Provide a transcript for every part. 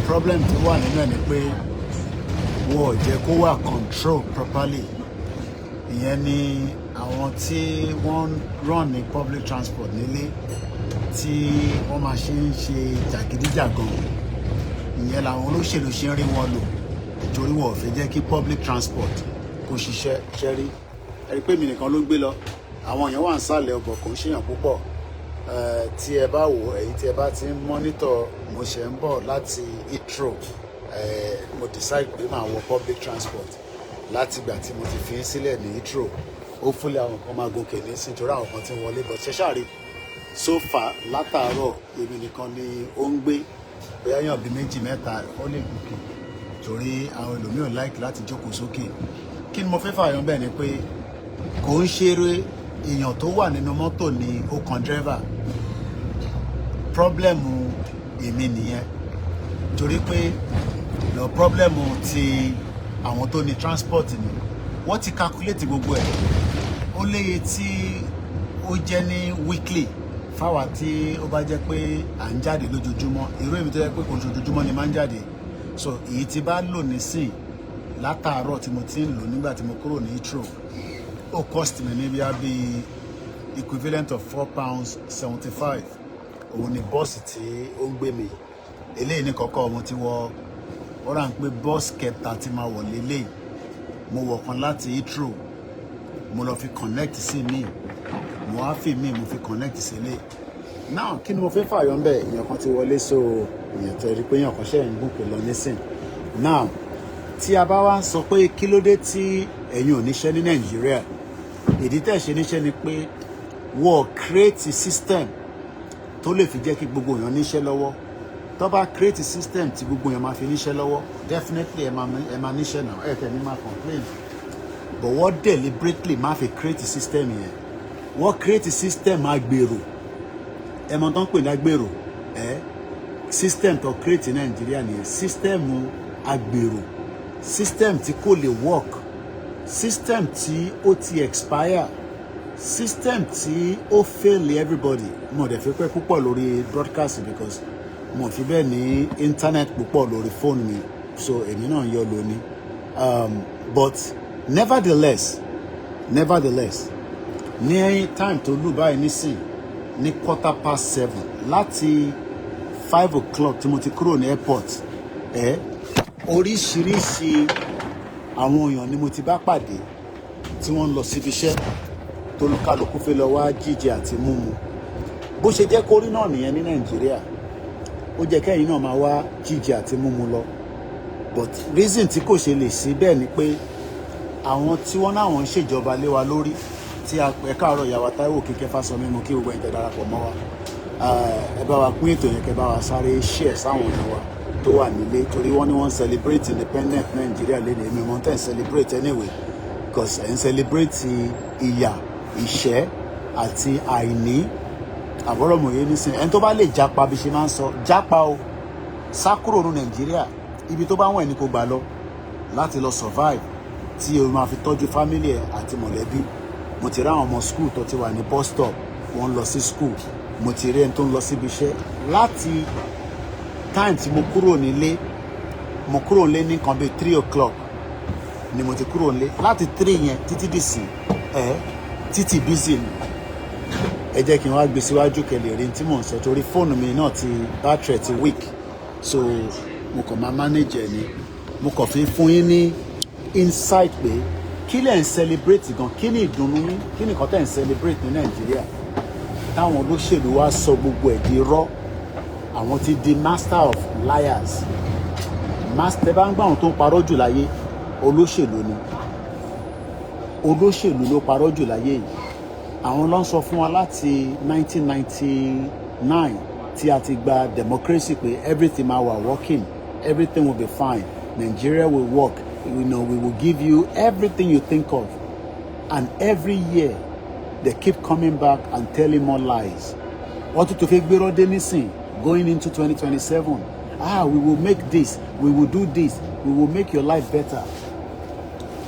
Problem tó wà nínú ẹ̀ ni pé wọ́n ò jẹ́ kó wà control properly. Ìyẹn ni àwọn tí wọ́n run ní public transport nílé tí wọ́n máa ṣe ń ṣe jàgídíjàgan. Ìyẹn làwọn olóṣèlú ṣe ń rí wọn lò, torí wọn ò fẹ́ jẹ́ kí public transport kó ṣiṣẹ́. Ṣẹ́rí, ẹ rí pé mi nìkan ló ń gbé lọ. Àwọn èèyàn wà ń sàlẹ̀ ọbọ̀, kò ń ṣèyàn púpọ̀. Tí ẹ bá wò, èyí tí ẹ bá ti ń monitor, mo ṣe ń bọ̀ láti Heathrow. Mo decide pé màá wọ public transport láti ìgbà tí mo ti fi ń sílẹ̀ ní Heathrow. Hopefully àwọn kan máa gòkè ní sí, torí àwọn kan ti ń wọlé. But ṣe ṣáà so far látàárọ̀, èmi nìkan ni ó ń gbé. Bóyá yàn bí méjì mẹ́ta ó lè gòkè, torí àwọn ẹlòmíràn like láti jókòó sókè. Kí ni mo fẹ́ fààyàn bẹ́ẹ̀ ni pé kò ń ṣeré èèyàn tó wà nínú mọ́tò ní ó kan dírẹ́fà. Problem èmi nìyẹn, torí pé lọ problem ti àwọn tó ní transport ni wọ́n ti calculate gbogbo ẹ̀. Ó léye tí ó jẹ́ ní weekly fáwa tí ó bá jẹ́ pé à ń jáde lójoojúmọ́. Irú èmi tó jẹ́ pé kò ń ṣojoojúmọ́ ni máa ń jáde, so èyí tí bá lò nísìn látàárọ̀ tí mo ti ń lò nígbà tí mo kúrò ní Heathrow, ó cost mi ní bíi equivalent of £4.75. Òun ni bọ́ọ̀sì tí ó ń gbé mi. Eléyìí ní kọ́kọ́ mo ti wọ, ó rà ń pé bọ́ọ̀sì kẹta tí máa wọ̀ lélẹ́yìí. Mo wọ̀ kan láti Heathrow, mo lọ fi connect sí mi, mo wá fi mi, mo fi connect sí ilé. Now, kí ni mo fẹ́ fààyàn bẹ́ẹ̀? Èèyàn kan ti wọlé, so èèyàn tẹ̀ rí pé èèyàn kan ṣe ń gòkè lọ nísìn. Now, tí a bá wá ń sọ pé kí ló dé tí ẹ̀yin ò níṣẹ́ ní Nàìjíríà, ìdí tẹ̀ ṣe níṣẹ́ ni pé wọ́n create system tó lè fi jẹ́ kí gbogbo èèyàn níṣẹ́ lọ́wọ́. Tó bá create system tí gbogbo èèyàn máa fi níṣẹ́ lọ́wọ́, definitely ẹ máa níṣẹ́ náà, ẹ tẹ̀ ní máa complain. But wọ́n deliberately má fi create system yẹn. Wọ́n create system agbèrò. Ẹ mọ̀ tó ń pè ní agbèrò. Ẹ system tó create ní Nàìjíríà nìyẹn, system agbèrò, system tí kò lè work, system tí ó ti expire, system tí ó fail everybody. Mo dẹ̀ fi pẹ́ púpọ̀ lórí broadcast because mo fi bẹ́ẹ̀ ní internet púpọ̀ lórí fóònù mi, so èmi náà yọ lónìí. But nevertheless, ní time tó lù báyìí nísìn ní 7:15, láti 5 o'clock tí mo ti kúrò ní airport, ẹ oríṣiríṣi àwọn èèyàn ni mo ti bá pàdé tí wọ́n ń lọ síbi iṣẹ́, tolúkálukú fẹ́ lọ wá jíjẹ àti múmu. Bó ṣe jẹ́ kórí náà nìyẹn ní Nàìjíríà. Ó jẹ́ kẹ́yìn náà máa wá jíjẹ àti múmu lọ, but reason tí kò ṣe lè sí bẹ́ẹ̀ ni pé àwọn tí wọ́n náà ń ṣèjọba lé wa lórí tí a ẹ káàárọ̀, ìyàwó Táíwò Kíkẹ́ Fásọmí, mo kí gbogbo ẹ̀yin tẹ́ darapọ̀ mọ́ wa. Ẹ bá wa pín ètò yẹn, kẹ́ bá wa sáré share sáwọn èèyàn wa tó wà nílé, torí wọ́n ní wọ́n celebrate independent Nàìjíríà lẹ́nu. Èmi wọ́n tẹ̀ ń celebrate anyway, because ẹ̀ ń celebrate ìyà, ìṣẹ́ àti àìní. Àbọ̀rọ̀mọ̀yé nísìnyí, ẹni tó bá lè jápa, bí ṣe máa ń sọ, jápa o, sá kúrò ní Nàìjíríà. Ibi tó bá wọ̀n ẹni kò gbà lọ láti lọ survive, tí o máa fi tọ́jú family ẹ̀ àti mọ̀lẹ́bí. Mo ti rí àwọn ọmọ school tó ti wà ní bus stop, wọ́n ń lọ sí school. Mo ti rí ẹni tó ń lọ síbi iṣẹ́. Láti time tí mo kúrò nílé, mo kúrò nílé ní nǹkan bíi 3 o'clock ni mo ti kúrò nílé. Láti 3 yẹn títí dì sí ẹ títí busy ni. Ẹ jẹ́ kí n wá gbé síwájú kẹ́ lè rí tí mò ń sọ, torí fóònù mi náà ti battery ti weak, so mo kàn máa manage ẹ̀ ni. Mo kàn fi fún yín ní insight pé kí lẹ̀ ń celebrate gan, kí ni ìdùnnú yín, kí ni nǹkan tẹ̀ ń celebrate ní Nàìjíríà táwọn olóṣèlú wa sọ gbogbo ẹ̀ di irọ́. Àwọn ti di master of liars. Master bá ń gbà, àwọn tó ń parọ́ jù láyé, olóṣèlú ni. Olóṣèlú ló parọ́ jù láyé yìí. Àwọn ló ń sọ fún wa láti 1999 tí a ti gba democracy pé everything máa wà working, everything will be fine, Nigeria will work, we will give you everything you think of. And every year they keep coming back and telling more lies. Wọ́n tún tó fi gbérọ́ dé nísìn, going into 2027. Ah, we will make this, we will do this, we will make your life better.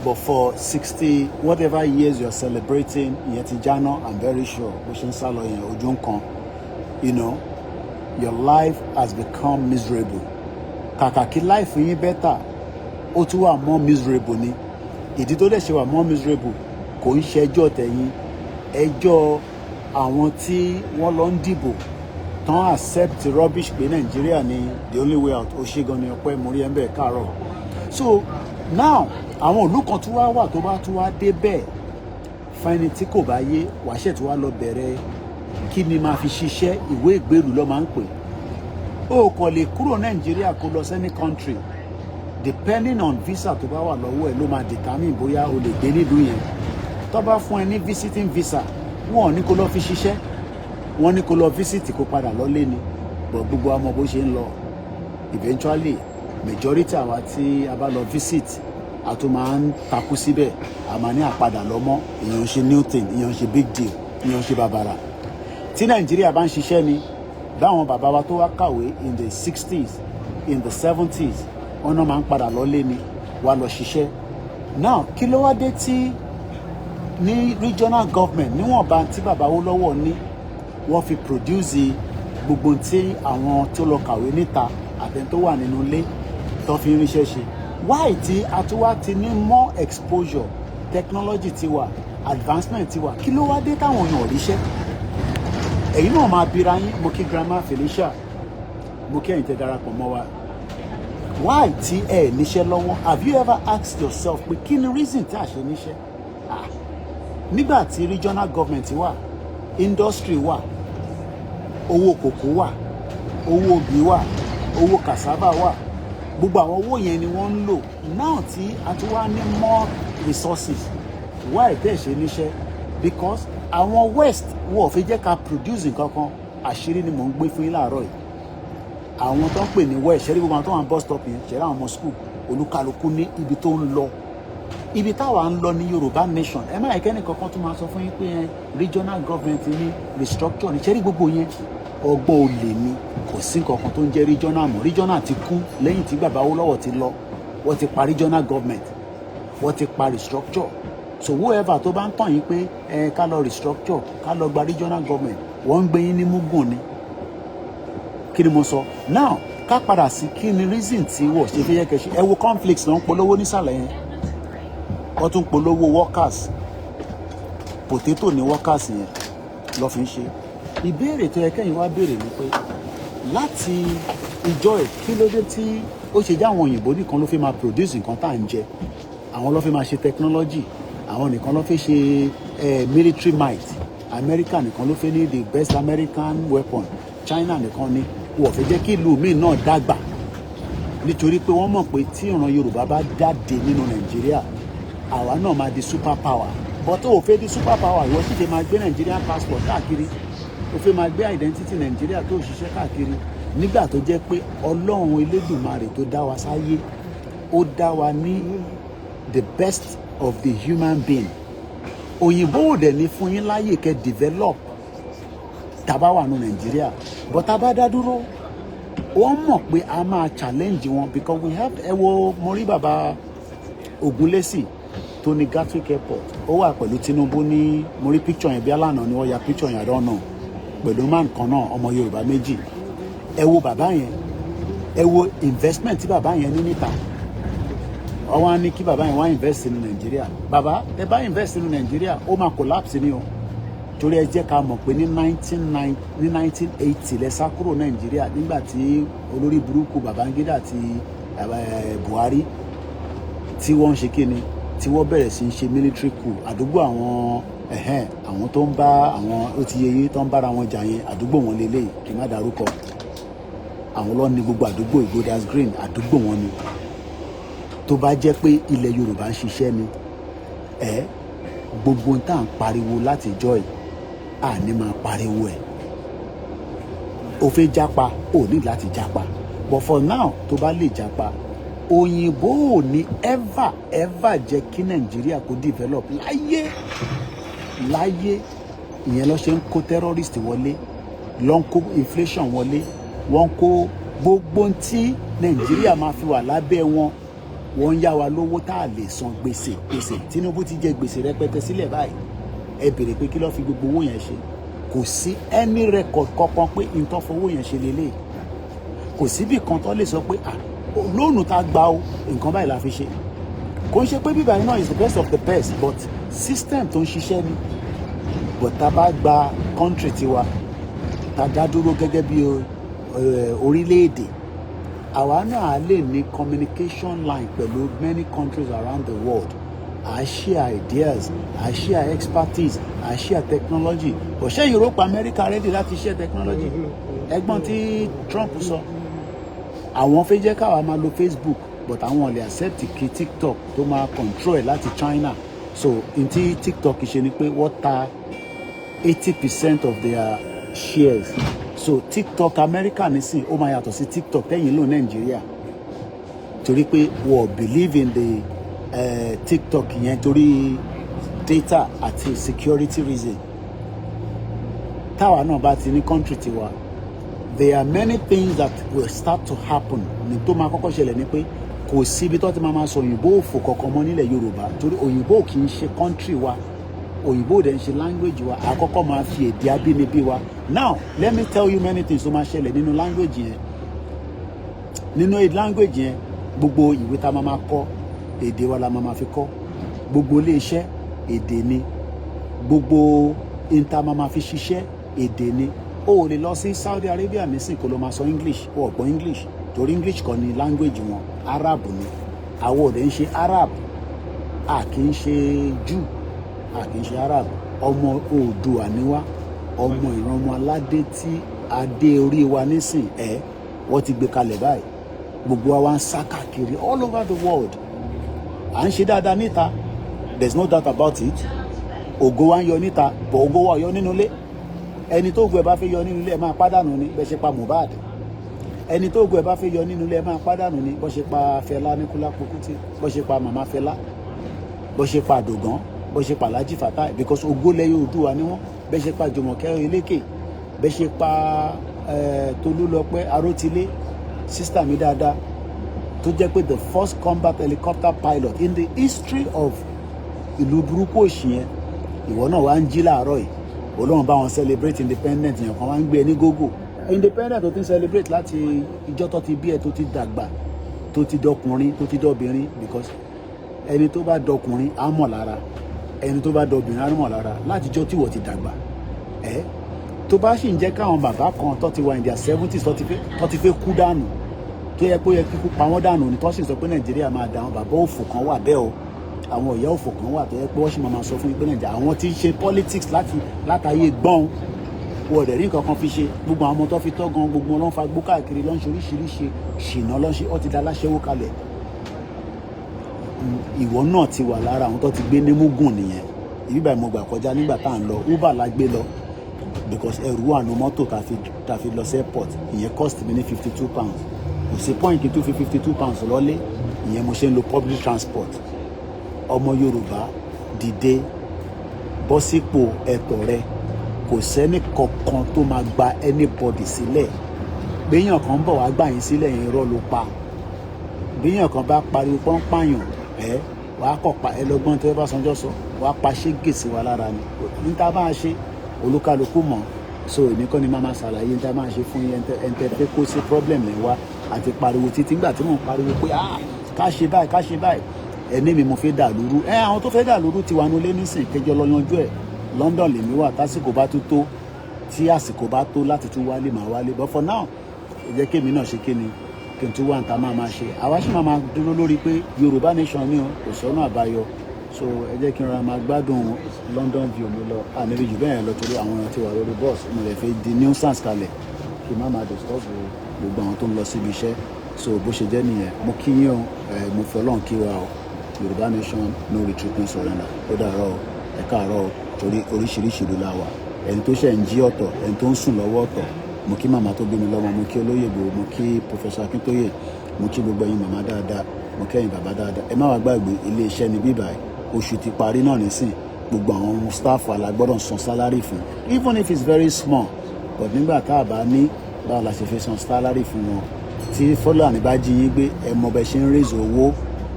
But for 60 whatever years you are celebrating, ìyẹn ti jáná. I'm very sure bó ṣe ń sá lọ yẹn, ojú ń kan. Your life has become miserable. Kàkà kí life yín better, ó tún wà more miserable ni. Ìdí tó dẹ̀ ṣe wà more miserable, kò ń ṣẹjọ́ tẹ̀yìn, ẹjọ́ àwọn tí wọ́n lọ ń dìbò tán accept rubbish pé Nàìjíríà ni the only way out. Ó ṣe gan ni, ọpẹ́ mo rí ẹ ń bẹ̀, káàárọ̀. So now, àwọn ìlú kan tún wá wà tó bá tún wá dé bẹ́ẹ̀, fún ẹni tí kò bá yé, wàá ṣẹ̀ tó wá lọ bẹ̀rẹ̀ kí ni máa fi ṣiṣẹ́. Ìwé ìgbélú ló máa ń pè. O kò lè kúrò Nàìjíríà kó lọ sí any country. Depending on visa tó bá wà lọ́wọ́ ẹ̀ ló máa determine bóyá o lè gbé nílùú yẹn. Tó bá fún ẹ ní visiting visa, wọn ò ní kó lọ fi ṣiṣẹ́, wọ́n ní kó lọ visit, kó padà lọ́lé ni. But gbogbo wa mọ bó ṣe ń lọ. Eventually, majority àwa tí a bá lọ visit, a tún máa ń takú síbẹ̀, a máa ní àpadà lọ́mọ́. Èèyàn ṣe new thing, èèyàn ṣe big deal, èèyàn ṣe bàbàrà. Tí Nàìjíríà bá ń ṣiṣẹ́ ni, báwọn bàbá wa tó wá kàwé in the 60s, in the 70s, wọn náà máa ń padà lọ́lé ni, wá lọ ṣiṣẹ́. Now, kí ló wá dé tí ní regional government, níwọ̀nba tí bàbá Awólọ́wọ̀ ní, wọ́n fi produce gbogbo tí àwọn tó lọ kàwé níta àtẹni tó wà nínú ilé tó fi ń ríṣẹ́ ṣe? Why tí a tún wá ti ní more exposure, technology ti wà, advancement ti wà, kí ló wá dé táwọn èèyàn ò ríṣẹ́? Ẹ̀yin náà máa bira yín. Mo kí Grandma Felicia, mo kí ẹ̀yin tẹ́ darapọ̀ mọ́ wa. Why tí ẹ níṣẹ́ lọ́wọ́? Have you ever asked yourself pé kí ni reason tí a ṣe níṣẹ́? Ah, nígbà tí regional government wà, industry wà, owó kòkó wà, owó obì wà, owó cassava wà, gbogbo àwọn owó yẹn ni wọ́n ń lò. Now tí a tún wá ní more resources, why tẹ́ ṣe níṣẹ́? Because àwọn West, wọn ò fi jẹ́ ká produce nǹkan kan. Àṣírí ni mò ń gbé fún yín láàárọ̀ yìí. Àwọn tó ń pè ní West, ṣẹ́rí gbogbo àwọn tó wà ní bus stop yẹn, ṣẹ́rí àwọn ọmọ school, olúkálukú ní ibi tó ń lọ. Ibi táwa ń lọ ní Yorùbá nation. Ẹ má yẹ kẹ́ni kankan tó máa sọ fún yín pé ẹ regional government ní restructure ní. Ṣẹ́rí gbogbo yẹn, ọgbọ́n olè ni. Kò sí nǹkan kan tó ń jẹ́ regional mọ́. Regional ti kú lẹ́yìn tí bàbá Awólọ́wọ̀ ti lọ. Wọ́n ti pa regional government, wọ́n ti pa restructure. So whoever tó bá ń tàn yín pé ẹ ká lọ restructure, ká lọ gba regional government, wọ́n ń gbé yín ní mugun ni. Kí ni mo sọ now? Ká padà sí kí ni reason tí wọ́n ṣe fi yẹ kẹ́ ṣe. Ẹ wo cornflakes ló ń polówó nísàlẹ̀ yẹn, wọ́n tún polówó workers. Potato ní workers yẹn lọ́ fi ń ṣe. Ìbéèrè tó yẹ kẹ́yìn wá béèrè ni pé láti ìjọ ẹ̀, kí ló dé tí ó ṣe jẹ́ àwọn òyìnbó nìkan ló fi máa produce nǹkan tá à ń jẹ, àwọn ló fi máa ṣe technology, àwọn nìkan ló fi ṣe military might? America nìkan ló fi ní the best American weapon, China nìkan ni wọ́n fẹ́ jẹ́ kí ìlú míì náà dàgbà, nítorí pé wọ́n mọ̀ pé tí ìran Yorùbá bá jáde nínú Nàìjíríà, àwa náà máa di super power. But ó fẹ́ di super power, ìwọ sì fẹ́ máa gbé Nigerian passport káàkiri, ó fẹ́ máa gbé identity Nàìjíríà tó ṣiṣẹ́ káàkiri, nígbà tó jẹ́ pé Ọlọ́run Elédùmarè tó dá wa sáyé, ó dá wa ní the best of the human being. Òyìnbó ò dẹ̀ ní fún yín láyè kẹ́ develop tá bá wà ní Nàìjíríà. But tá bá dá dúró, wọ́n mọ̀ pé a máa challenge wọn, because we have. Ẹ wo, mo rí bàbá Ògúnlésì tó ní Gatwick Airport, ó wà pẹ̀lú Tinubu ní. Mo rí picture yẹn bí alánà ni wọ́n ya picture yẹn, I don't know, pẹ̀lú man kan náà, ọmọ Yorùbá méjì. Ẹ wo bàbá yẹn, ẹ wo investment tí bàbá yẹn ní níta. Wọ́n wá ní kí bàbá yẹn wá invest nínú Nàìjíríà. Bàbá, ẹ bá invest nínú Nàìjíríà, ó máa collapse ni o. Torí ẹ jẹ́ ká mọ̀ pé ní 1980 lẹ sá kúrò Nàìjíríà, nígbà tí olórí burúkú Babangida àti Buhari tí wọ́n ń ṣe kíni, tí wọ́n bẹ̀rẹ̀ sí í ṣe military coup. Àdúgbò àwọn ẹ̀hẹ́n, àwọn tó ń bá àwọn, ó ti yẹ yín, tó ń bára wọn jà yẹn, àdúgbò wọn lélẹ́yìí, kì í má dárúkọ. Àwọn ló ní gbogbo àdúgbò Golders Green, àdúgbò wọn ni. Tó bá jẹ́ pé ilẹ̀ Yorùbá ń ṣiṣẹ́ ni, ẹ gbogbo tá à ń pariwo láti jọ́ ẹ̀, à ní máa pariwo ẹ̀. O fẹ́ jápa, ò ní láti jápa. But for now, tó bá lè jápa, òyìnbó ò ní ever ever jẹ́ kí Nàìjíríà kó develop láyé láyé. Ìyẹn ló ṣe ń kó terrorist wọlé, ló ń kó inflation wọlé, wọ́n kó gbogbo tí Nàìjíríà máa fi wà lábẹ́ wọn. Wọ́n ń yá wa lówó tá a lè san. Gbèsè, gbèsè. Tinubu ti jẹ gbèsè rẹpẹtẹ sílẹ̀ báyìí. Ẹ béèrè pé kí ló fi gbogbo owó yẹn ṣe? Kò sí any record kankan pé nǹkan fowó yẹn ṣe lélẹ̀. Kò síbì kan tó lè sọ pé ah, Loan tá a gba o, nǹkan báyìí la fi ṣe. Kò ń ṣe pé bíbá yìí náà is the best of the best, but system tó ń ṣiṣẹ́ ni. But tá a bá gba country tiwa, tá a dá dúró gẹ́gẹ́ bí orílẹ̀-èdè, àwa náà á lè ní communication line pẹ̀lú many countries around the world. À share ideas, à share expertise, à share technology. Kò ṣe Europe, America ready láti share technology. Ẹgbọ́n tí Trump sọ, àwọn fẹ́ jẹ́ káwa máa lo Facebook, but àwọn ò lè accept kí TikTok tó máa control ẹ̀ láti China. So n tí TikTok ṣe ni pé wọ́n ta 80% of their shares. So TikTok America nísìn, ó máa yàtọ̀ sí TikTok tẹ́yìn lò Nàìjíríà, torí pé wọ́n believe in the TikTok yẹn torí data àti security reason. Táwa náà bá ti ní country tiwa, there are many things that will start to happen. Ní tó máa kọ́kọ́ ṣẹlẹ̀ ni pé kò síbi tó ti máa ma sọ òyìnbó òfò kankan mọ́ nílẹ̀ Yorùbá, torí òyìnbó kì í ṣe country wa, òyìnbó dẹ̀ ń ṣe language wa. Àkọ́kọ́ máa fi èdè abínibí wa. Now let me tell you many things tó máa ṣẹlẹ̀ nínú language yẹn. Nínú language yẹn, gbogbo ìwé tá a máa ma kọ, èdè wa la máa ma fi kọ. Gbogbo ilé iṣẹ́, èdè ni. Gbogbo ìta máa ma fi ṣiṣẹ́, èdè ni. O ò lè lọ sí Saudi Arabia nísìn kó lọ máa sọ English. O ò gbọ́ English, torí English kọ́ ni language wọn, Arab ni. Àwọn ò dẹ̀ ń ṣe Arab, a kì í ṣe Jew, a kì í ṣe Arab. Ọmọ Oòduà ni wá, ọmọ ìran ọmọ aládé tí adé orí wa nísìn ẹ wọ́n ti gbé kalẹ̀ báyìí. Gbogbo wa wá ń sá káàkiri all over the world. À ń ṣe dáadáa níta, there is no doubt about it. Ògo wa ń yọ níta, but ògo wa yọ nínú ilé. Ẹni tó ògo ẹ bá fẹ́ yọ nínú ilé, ẹ máa pàdánù ni, bẹ́ẹ̀ ṣe pa Mohbad. Ẹni tó ògo ẹ bá fẹ́ yọ nínú ilé, ẹ máa pàdánù ni, bó ṣe pa Fẹlá Aníkúlápó Kútì, bó ṣe pa màmá Fẹlá, bó ṣe pa Àdògán, bó ṣe pa Alhaji Fatai, because ògo lẹ́yìn Oòduà ni wọ́n. Bẹ́ẹ̀ ṣe pa Jùmọ̀kẹ́ Elékè, bẹ́ẹ̀ ṣe pa Tolúlọpẹ́ Arótilé, sister mi dáadáa, tó jẹ́ pé the first combat helicopter pilot in the history of ìlú burúkú òṣì yẹn. Ìwọ náà wá ń jí láàárọ̀ yìí, Ọlọ́run bá wọn celebrate independent yẹn kan, wá ń gbé e ní gógó. Independent tó ti ń celebrate láti ìjọ́ tó ti bí ẹ, tó ti dàgbà, tó ti dọkùnrin, tó ti dọbìnrin, because ẹni tó bá dọkùnrin á mọ̀ lára, ẹni tó bá dọbìnrin á mọ̀ lára. Látijọ́ tí ìwọ ti dàgbà ẹ, tó bá sì ń jẹ́ káwọn bàbá kan tó ti wà in their 70s, tó ti fẹ́ kú dànù, tó yẹ pé ó yẹ kíkú pa wọ́n dànù ni, tó sì sọ pé Nàìjíríà máa dà. Àwọn bàbá òfò kan wà bẹ́ẹ̀ o, àwọn ìyá òfò kan wà tó yẹ pé wọ́n sì máa sọ fún yín pé Nàìjíríà, àwọn tí ń ṣe politics láti látàyè gbọ́n, wọ́n rẹ̀ rí nǹkan kan fi ṣe. Gbogbo àwọn ọmọ tó fi tọ́ gan, gbogbo wọn ló ń fa gbó káàkiri, ló ń ṣe oríṣiríṣi ṣìnà, ló ń ṣe, ó ti da aláṣẹ́wó kalẹ̀. Ìwọ náà ti wà lára àwọn tó ti gbé ní mugun nìyẹn. Ibi báyìí mo gbà kọjá nígbà tá à ń lọ. Uber la gbé lọ because ẹrù wà nù mọ́tò tá fi lọ sí airport. Ìyẹn cost mi ní £52. Kò sí point kí n tún fi £52 lọ́lé. Ìyẹn mo ṣe ń lo public transport. Ọmọ Yorùbá, dìde, bọ́ sípò ẹ̀tọ́ rẹ. Kò sẹ́ni kankan tó máa gba anybody sílẹ̀. Béèyàn kan bọ̀ wá gbà yín sílẹ̀ yẹn, irọ́ ló pa. Béèyàn kan bá pariwo pọ́npáyàn ẹ, wàá kọ̀ pa ẹ lọ́gbọ́n tí wọ́n bá sanjọ́ sọ, wàá pa ṣégè sí wa lára ni. Níta máa ṣe, olúkálukú mọ̀. So èmi kọ́ ni máa máa ṣàlàyé níta máa ṣe fún yín. Ẹntẹ fẹ́ kó sí problem lẹ́ wá àti pariwo títí. Nígbà tí mò ń pariwo pé, ah, ká ṣe báyìí, ká ṣe báyìí, ẹni mi mo fẹ́ dà lóru ẹ. Àwọn tó fẹ́ dà lóru ti wà nulẹ̀ nísìn kẹjọ lọ yanjú ẹ. London lèmi wà. Tásìkò bá tún tó, tí àsìkò bá tó láti tún wálé, màá wálé. But for now, ẹ jẹ́ kémi náà ṣe kíni, kí n tún wá níta máa máa ṣe. Àwa sì máa máa dúró lórí pé Yorùbá nation ni o, kò sọ́nà àbáyọ. So ẹ jẹ́ kí n ra máa gbádùn London view mi lọ. Àníbi jù bẹ́ẹ̀ lọ, torí àwọn èèyàn ti wà lórí bus. Mo lè fi di nuisance kalẹ̀ kí n má máa disturb gbogbo àwọn tó ń lọ síbi iṣẹ́. So bó ṣe jẹ́ nìyẹn. Mo kí yín o. Mo fi Ọlọ́run kí wa o. Yorùbá nation, no retreat, no surrender. Ó dàárọ̀ o, ẹ káàárọ̀ o, torí oríṣiríṣi ìlú la wà. Ẹni tó ṣẹ̀ ń jí ọ̀tọ̀, ẹni tó ń sùn lọ́wọ́ ọ̀tọ̀. Mo kí màmá tó bí mi lọ́mọ, mo kí olóyè Ìgbòho, mo kí Professor Akintoye, mo kí gbogbo ẹ̀yin màmá dáadáa, mo kí ẹ̀yin bàbá dáadáa. Ẹ má wàá gbàgbé ilé iṣẹ́ ní bíbá ẹ̀. Oṣù ti parí náà nísìn. Gbogbo àwọn staff wa la gbọ́dọ̀ san salary fún, even if it's very small. But nígbà tá a bá ní, báwo la ṣe fi san salary fún wọn? Tí Fúlàní bá jí yín gbé, ẹ mọ bẹ ṣe ń raise owó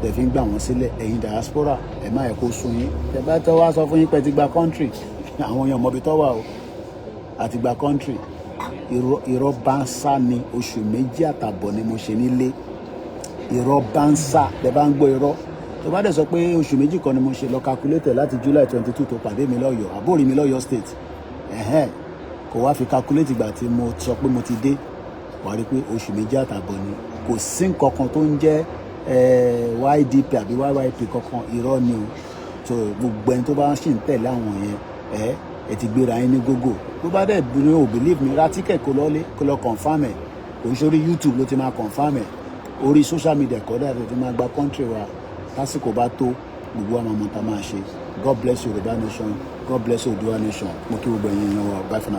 tẹ fi ń gbà wọ́n sílẹ̀. Ẹ̀yin diaspora, ẹ má yẹ kó sun yín. Tẹ bá tẹ wá sọ fún yín pé ti gba country, àwọn èèyàn mọbi tó wà o àti gba country. Irọ́, irọ́ bá ń sá ni. Oṣù 2.5 ni mo ṣe nílé. Irọ́ bá ń sá lẹ bá ń gbọ́ irọ́. Tó bá dẹ̀ sọ pé oṣù 2 kan ni mo ṣe, lọ calculate láti July 22 tó pàdé mi lọ́yọ̀ọ́, àbórí mi lọ́yọ̀ọ́ State, ẹ̀hẹ́n, kò wá fi calculate ìgbà tí mo sọ pé mo ti dé, wàá rí i pé oṣù 2.5 ni. Kò sí nǹkan kan tó ń jẹ́ YDP àbí YYP kankan, irọ́ ni o. So gbogbo ẹni tó bá ṣì ń tẹ̀lé àwọn yẹn, ẹ ti gbéra yín ní gógó. Tó bá dẹ̀ bí o believe mi, ra ticket, kó lọ́lé, kó lọ confirm ẹ̀. Kò ń sórí YouTube ló ti máa confirm ẹ̀, orí social media kọ́dà tó ti máa gba country wa. Tásìkò bá tó, gbogbo àwọn ọmọ tá máa ṣe. God bless Yorùbá nation. God bless Oòduà nation. Mo kí gbogbo ẹ̀yin èèyàn wa. Bye for now.